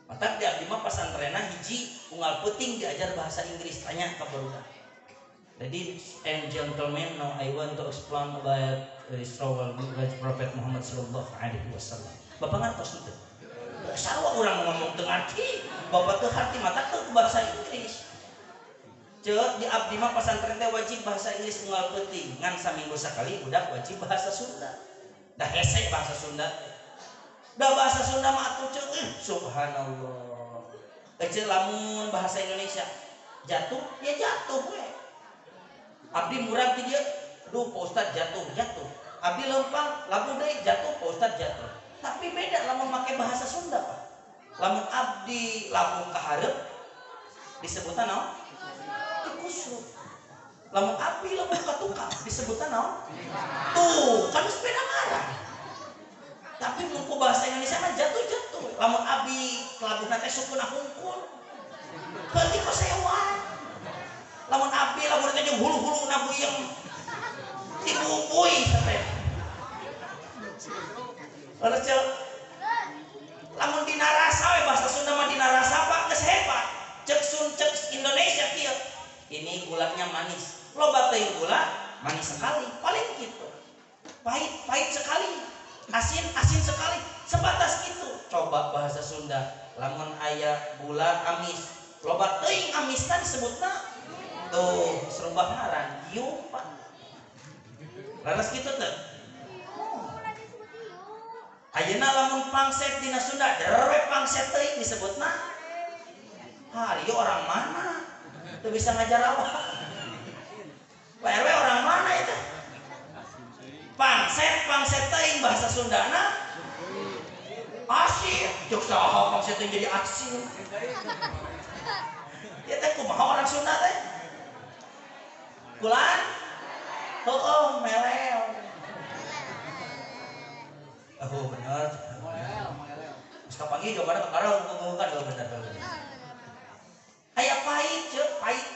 Matak di abdi mah pasantrenna hiji unggal peuting diajar bahasa Inggris tanya ka barudak. Ladies and gentlemen, now I want to explain about Isra wal Mi'raj Prophet Muhammad sallallahu alaihi wasallam. Bapak ngartos henteu? Sarua urang ngomong teu ngarti. Bapak teu harti mata teu bahasa Inggris. Ceuk di abdi mah pasantren teh wajib bahasa Inggris unggal peuting, ngan saminggu sakali budak wajib bahasa Sunda. Da hese bahasa Sunda. Da bahasa Sunda mah atuh ceuk, subhanallah. Ece lamun bahasa Indonesia jatuh ya jatuh we. Abdi murag ti dieu, duh Pak Ustad jatuh, jatuh. Abdi lempang, labuh deui jatuh, Pak Ustad jatuh. Tapi beda lamun make bahasa Sunda, Pak. Lamun abdi labuh ka hareup disebutna naon? Tikusruk. Lamun abdi labuh ka tukang disebutna naon? Tuh, kan sepeda ngarang. Tapi mun ku bahasa Indonesia mah jatuh-jatuh. Lamun abdi labuhna teh sukuna hungkul. Heuti kosewan. Lamun abdi lamun teh jeung hulu-huluna buyeng. Dibubuy teh. Leres ceu. Lamun dina rasa we bahasa Sunda mah dina rasa Pak geus hebat. Cek sun cek Indonesia kieu. Ini gulanya manis. Loba teuing gula manis sekali, paling gitu. Pahit, pahit sekali. Asin, asin sekali, sebatas itu. Coba bahasa Sunda, lamun aya gula amis, loba teuing amisna disebutna tuh serubah ngaran, giung Pak. Leres kitu teu? Ayeuna lamun pangset dina Sunda, derwe pangset teuing disebutna. Ha, ieu orang mana? Teu bisa ngajar awak. Pak RW orang mana itu? Pangset, pangset teuing bahasa Sundana asin. Cuk saha pangset teuing jadi asin. Ya teh kumaha orang Sunda teh? Kulan? Heueuh, melel. Oh, bener. Geus kapanggih jawabanna kakarang kan bener bener. Aya pahit ceuk, pahit.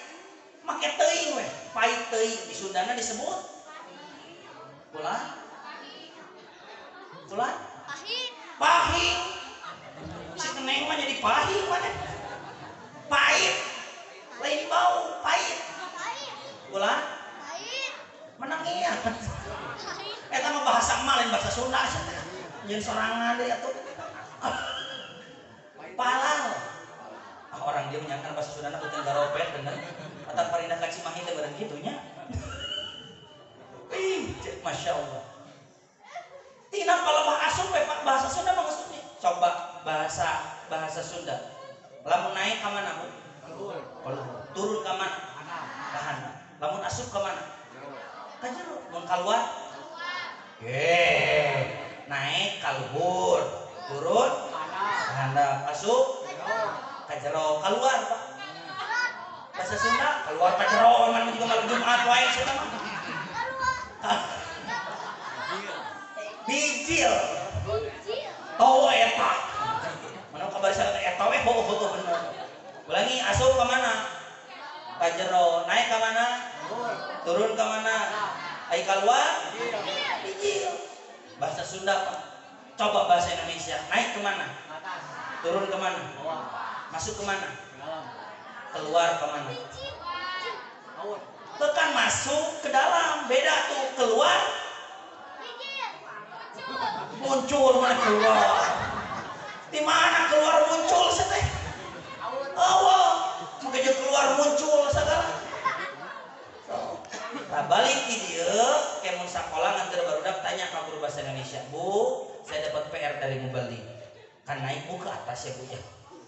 Make teuing we, pahit teuing di Sundana disebut kulan? Kulan? Pahit. Pahing. Si keneng mah jadi pahing mana? Pahit. Lain bau, pahit. Pahit. Kulan? Pahit. Menang iya. Pahit. Eta mah bahasa emak lain bahasa Sunda sia teh. Nyeun sorangan deui atuh. Palal. Ah orang dia menyangka bahasa Sundana peuting garopet bener. Atang parindah ka Cimahi teh bareng kitu nya. Ih, Masya Allah. Tina palebah asup we Pak bahasa Sunda mah maksudnya. Coba bahasa Sunda. Lamun naik ka mana, Bu? Ka luhur. Turun ka mana? Ka handap. Lamun asup ka mana? Ka jero. Mun kaluar? Ye. Naik ka luhur, turun ka handap, asup ka jero, kaluar, Pak. Bahasa Sunda keluar ka jero, mana juga malam Jumat wae sia mah. Bijil. Oh eta. Mana kabar sana eta we heuh bener. Ulangi asup ka mana? Ka jero. Naik ka mana? Turun ka mana? Ai keluar? Bijil. Bahasa Sunda Pak. Coba bahasa Indonesia. Naik ke mana? Turun ke mana? Masuk ke mana? Keluar ke mana? Tekan masuk ke dalam, beda tuh keluar. Muncul mana keluar? Di mana keluar muncul seteh? Allah, mungkin keluar muncul segala. So, nah balik di dia, kemun sekolah nganter barudak tanya ke guru bahasa Indonesia, Bu, saya dapat PR dari Mubalik. Kan naik Bu ke atas ya Bu ya,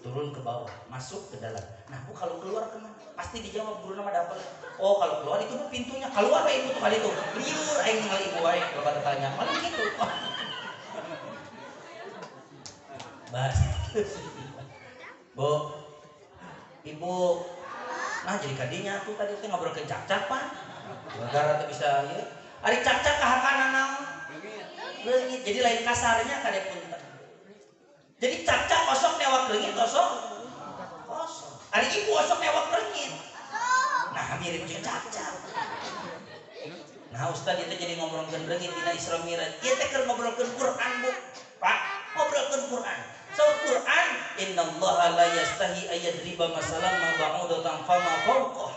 turun ke bawah, masuk ke dalam. Nah Bu kalau keluar kemana? Pasti dijawab guru nama dapat. Oh kalau keluar itu Bu pintunya, keluar we ibu tuh kali itu. Liur aing ningali ibu wae kalau kata tanya, paling gitu. Bahasa. Bu, ibu, nah jadi kadinya tuh tadi teh ngobrolkeun cakcak pan. Gara teu bisa ieu. Ari cakcak kahakana naon? Leungit. Jadi lain kasarnya kade punten. Jadi cakcak osok newak leungit osok kosong. Ari ibu osok newak leungit. Nah mirip jeung cakcak. Nah ustaz ieu teh jadi ngobrolkeun leungit dina Isra Mi'raj. Ieu teh keur ngobrolkeun Quran Bu. Pak, ngobrolkeun Quran. So Quran innallaha la yastahi ayadriba masalan ma ba'udatan fama fawqah.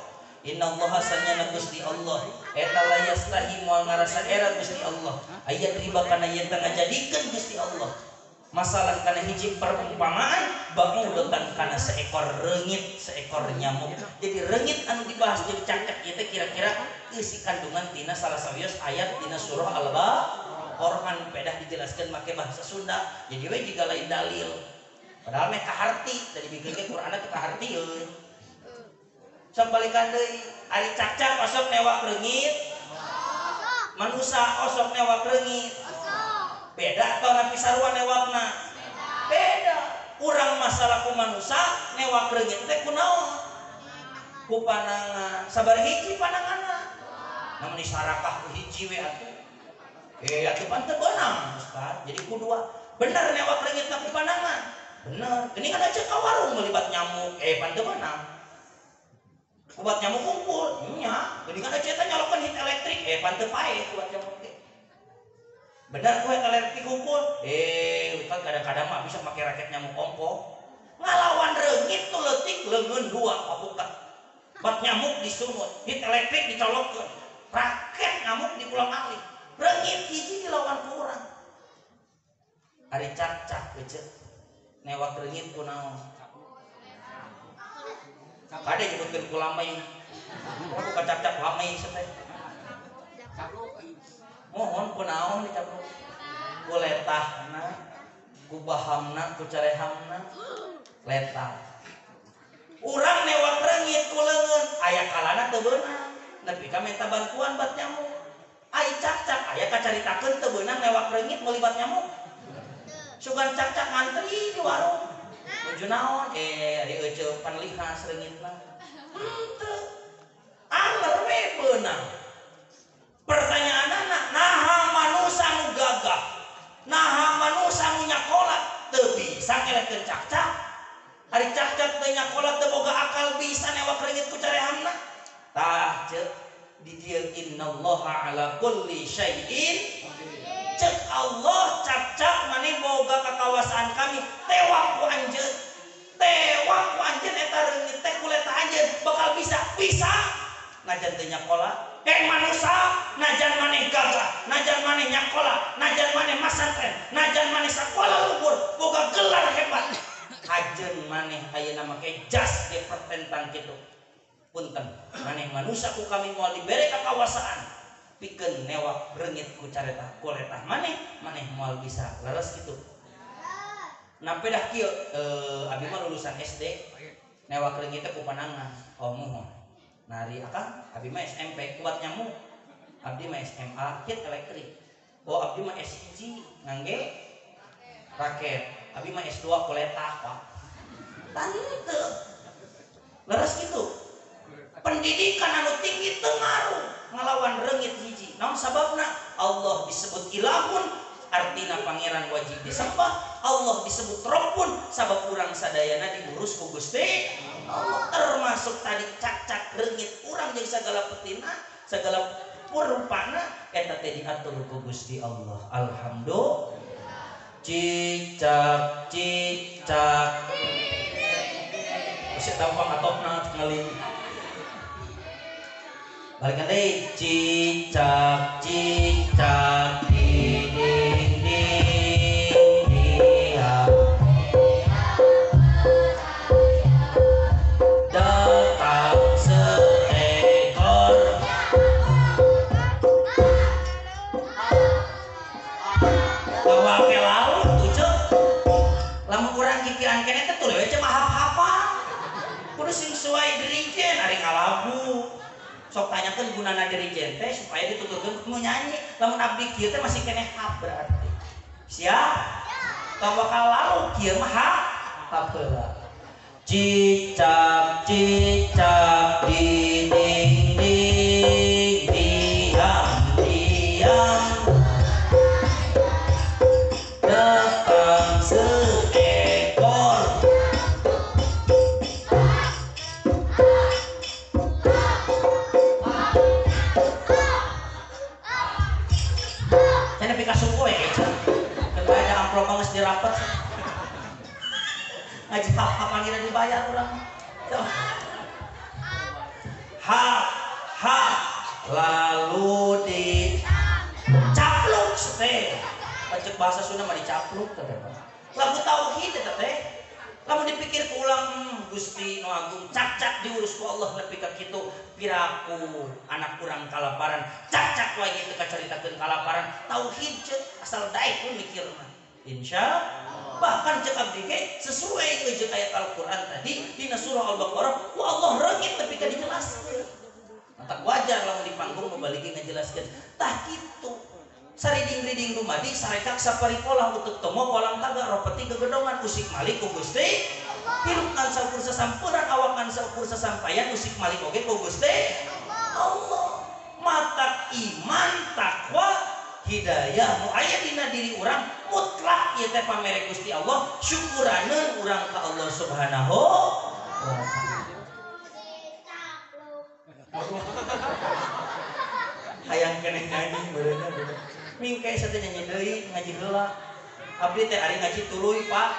Innallaha sanyana Gusti Allah eta la yastahi moal ngarasa era Gusti Allah ayadriba kana yen teu ngajadikeun Gusti Allah masalah kana hiji perumpamaan ba'udatan kana seekor reungit, seekor nyamuk. Jadi reungit anu dibahas jeung cakcak ieu teh kira-kira isi kandungan tina salah sawios ayat tina surah Al-Baqarah pedah dijelaskan make bahasa Sunda. Jadi we jiga lain dalil. Padahal meh kaharti, tadi bikin ge Qur'anna teh kaharti euy. Sok balikan deui, ari cakcak osok newak reungit. Manusa osok newak reungit. Beda atau napi sarua newakna? Beda. Urang masalah ku manusa newak reungit teh kunaon? Ku panangan. Sabar hiji pananganna. Namun sarakah ku hiji we atuh. Atuh pan teu beunang Ustaz. Jadi ku dua. Bener newak reungitna ku panangan. Bener. Geuning kan aja ka warung melibat nyamuk. Pan teu beunang. Kubat nyamuk kumpul. Nya, geuning kan aja eta nyalokeun hit elektrik. Pan teu paeh kubat nyamuk teh. Bener ku elektrik kumpul. Ustaz kadang-kadang mah bisa make raket nyamuk ongkoh. Ngalawan reungit tuh leutik leungeun dua pabuka. Bat nyamuk disungut, hit elektrik dicolokkeun. Raket nyamuk diulang-alik. Reungit hiji dilawan ku urang. Ari cakcak ece. Newak reungit ku naon? Kade nyebutkeun ku lamai. Bukan cakcak lamai teh. Mohon ku naon dicaplok? Ku letahna, ku bahamna, ku carehamna, letah. Urang newak reungit ku leungeun, aya kalana teu beunang. Nepi ka minta bantuan bat nyamuk. Ai cakcak aya kacaritakeun teu beunang newak reungit meuli bat nyamuk. Sugan cakcak ngantri di warung. Nuju naon? Ari euceu panlihas reungitna. Henteu. Anger we beunang. Pertanyaanana, naha manusa nu gagah, naha manusa nu nyakola teu bisa ngelehkeun cakcak. Ari cakcak teu nyakola teu boga akal bisa newak reungit ku carehamna. Tah ceuk di dieu innallaha ala kulli syai'in. Cek Allah cakcak maneh boga kakawasaan kami tewak ku anjeun. Tewak ku anjeun eta reungit teh ku letah anjeun bakal bisa. Bisa najan teu nyakola. Manusa najan maneh gagah, najan maneh nyakola, najan maneh masantren, najan maneh sakola luhur, boga gelar hebat. Kajen maneh ayeuna make jas ge pertentang kitu. Punten, maneh manusa ku kami moal dibere kakawasaan. Pikeun newak reungit ku careta ku letah maneh, maneh moal bisa leres kitu. Nah pedah kieu abi mah lulusan SD, newak reungit teh ku panangan. Oh muhun. Nari akang abi mah SMP kuat nyamuk. Abdi mah SMA hit elektrik. Oh abdi mah S1 ngangge raket. Abi mah S2 kuletah Pak. Tante. Leres kitu. Pendidikan anu tinggi teu ngaruh ngalawan reungit hiji. Naon sababna? Allah disebut ilahun Artina pangeran wajib disembah, Allah disebut Rabbun sabab urang sadayana diurus ku Gusti Allah, termasuk tadi cakcak reungit urang jeung sagala petina, segala purupana eta teh diatur ku Gusti Allah. Alhamdulillah. Cicak cicak. Geus tahu pangatopna ngali. Balikan deui cicak cicak di dinding dia datang seekor bawa ke laut tuh cek lamun urang kikiran keneh teh tuluy we cek hap-hapan kudu sing sesuai dirijen ari ngalabu sok tanyakeun gunana dirijen teh supaya dituturkeun ku nyanyi lamun abdi kieu teh masih keneh hap berarti siap tong bakal lalu kieu mah hap heula cicak cicak di dinding diam diam datang seekor amplop geus dirapet ngaji hap-hapan kira dibayar urang. Ha ha lalu di capluk teh. Pacek bahasa Sunda mah dicapluk teh. Lagu tauhid eta teh. Lamun dipikir ulang Gusti nu agung cakcak diurus ku Allah nepi ka kitu piraku anak urang kalaparan cakcak wae teu kacaritakeun kalaparan tauhid ceuk asal daek pun mikir mah. Insya bahkan cek abdi ge sesuai jeung ayat Al-Qur'an tadi dina surah Al-Baqarah ku Allah reungit nepi ka dijelaskeun. Matak wajar lamun di panggung nu baligi ngajelaskeun. Tah kitu. Sariding-riding dumadi sarekak saparikolah utuk tomo walang taga ropeti gegedongan usik malik ku Gusti hirup ngan saukur sasampuran awak ngan saukur sasampayan usik malik oge ku Gusti Allah. Matak iman takwa hidayah nu aya dina diri urang mutlak ieu teh pamere Gusti Allah syukuraneun urang ka Allah Subhanahu wa taala. Hayang keneh nyanyi meureunna mingke sate nyanyi deui ngaji heula abdi teh ari ngaji tuluy Pak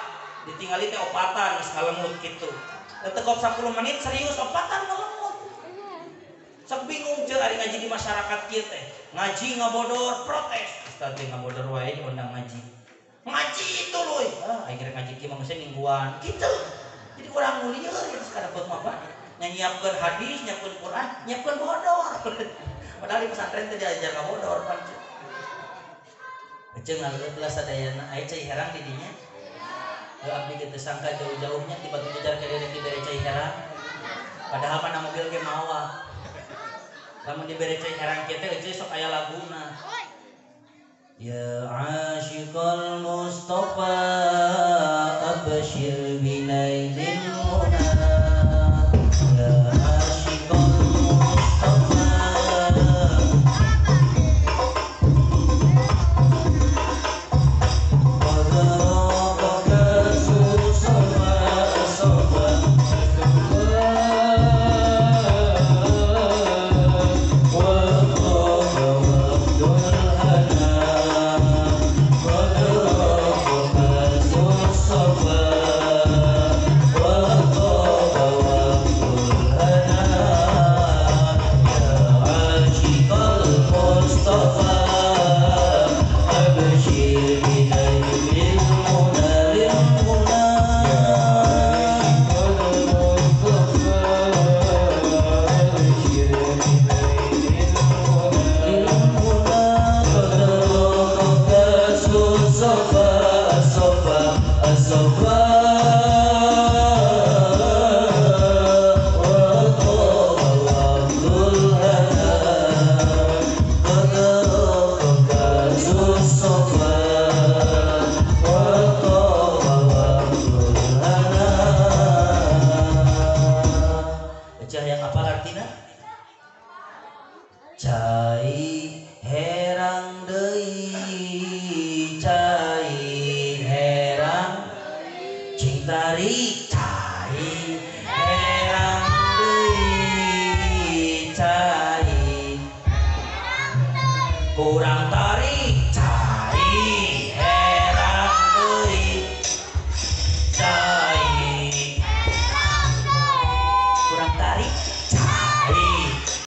ditingali teh opatan geus ngalemut kitu teu kop 10 menit serius opatan ngalemut sok bingung ceu ari ngaji di masyarakat kieu teh ngaji ngabodor protes ustaz teh ngabodor wae diundang ngaji ngaji tuluy ah aing rek ngaji kieu mah geus mingguan kitu jadi urang nu lieur geus kadapet mah Pak nyiapkeun hadis nyiapkeun Quran nyiapkeun bodor padahal di pesantren teh diajar ngabodor pan eceu ngaleueut lah sadayana aya cai herang di dinya heuh abdi ge teu sangka jauh-jauhnya ti Batu Jajar ka dieu dibere cai herang padahal kana mobil ge mawa lamun dibere cai herang kieu teh eceu sok aya laguna ya asyiqal mustafa absyir binailil muna ya asyiqal mustafa Cai herang deui. Kurang tarik cai.